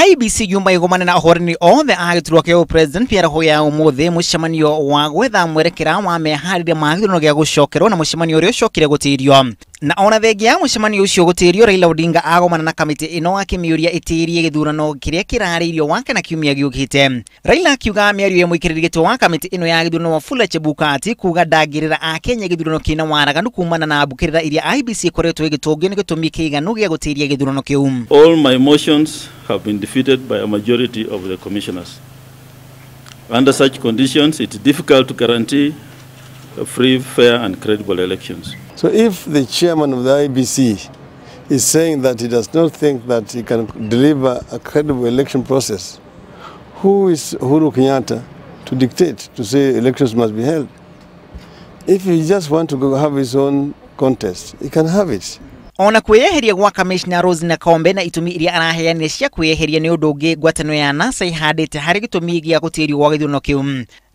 IEBC yuma igomana na ahorani othe a gĩturwa kĩa president mĩaraho ya ũmũthĩ mũcemanio wa gwetha mwerekera wa meharĩria ma gĩthurano gĩa gũcokerwo na mũcemanio ũrĩa ũcokire gũtĩrio. Na ona thengia ya mũcemanio ũcio gũtĩrio, Raila Odinga agomana na kamĩtĩ ĩno akĩmĩũria ĩtĩrie gĩthurano kĩrĩa kĩrarĩirio Wakana kiumia gĩũkĩte. Raila akiuga mĩario ya mũikarĩri gĩtĩ wa kamĩtĩ ĩno ya gĩthurano Wafula Chebukati kuga ndangĩrĩra Akenya gĩthurano kĩna waraganu kumana na mbũkĩrĩra iria IEBC ĩkoretwo ĩgĩtũngio nĩ gĩtũmi kĩiganu gĩa gũtĩria gĩthurano kĩu. All my motions have been defeated by a majority of the commissioners. Under such conditions, it's difficult to guarantee free, fair and credible elections. So if the chairman of the IEBC is saying that he does not think that he can deliver a credible election process, who is Uhuru Kenyatta to dictate, to say elections must be held? If he just wants to go have his own contest, he can have it. Ona kwiyeheria gwa Commissioner Rose Nakombe na itumi iria araheanire cia kwiyeheria ni undu ungi ngwataniro ya NASA ihandite hari gitumi gia gutirio gwa githurano kiu.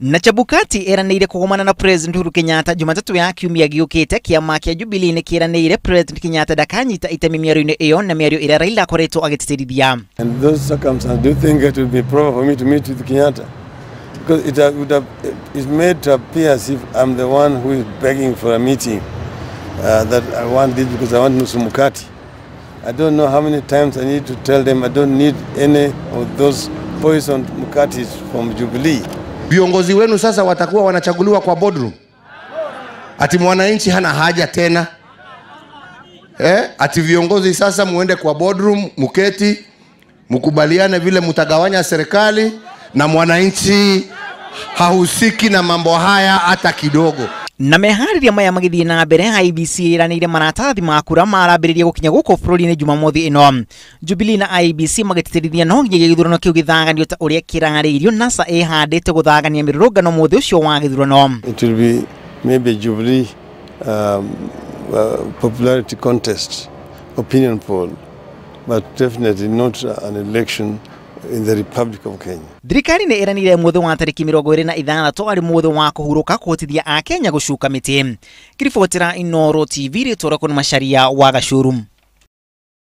Na Chebukati eranĩire kũgomana na President Uhuru Kenyatta Jumatatu ya kiumia gĩũkĩte. Kĩama kĩa Jubilee nĩ kĩranĩire President Kenyatta ndakanyita itemi mĩario-inĩ ĩyo na mĩario ĩrĩa Raila akoretwo agĩtĩtĩrithia. And those circumstances, do you think it would be proper for me to meet with Kenyatta? Because it would have, it's made to appear as if I'm the one who is begging for a meeting. That I want this because I want nusu mkate. I don't know how many times I need to tell them I don't need any of those poisoned mkatis from Jubilee. Viongozi wenu sasa watakuwa wanachaguliwa kwa boardroom. Ati mwananchi hana haja tena. Ati viongozi sasa muende kwa boardroom, muketi, mukubaliane vile mutagawanya serikali na mwananchi hahusiki na mambo haya hata kidogo. Na meharĩria maya magĩthiĩ na mbere, IEBC ĩranĩire maratathi ma kura marambĩrĩria gũkinya gũkũ bũrũri-inĩ Jumamothi ĩno. Jubilee na IEBC magĩtĩtĩrithia no nginyagia gĩthurano kĩu gĩthaganio ta ũrĩa kĩrarĩirio. NASA ĩhandĩte gũthagania mĩrũrũngano mũthĩ ũcio wa gĩthurano. It will be maybe Jubilee popularity contest, opinion poll, but definitely not an election in the Republic of Kenya. Thirikari nĩ ĩranĩire mũthĩ wa tarĩki 26 arĩ mũthĩ wa kũhurũka kũhotithia Akenya gũcuka mĩtĩ. Ngĩribotera Inooro TV, rĩtwa rĩakwa nĩ Macharia wa Gacuru.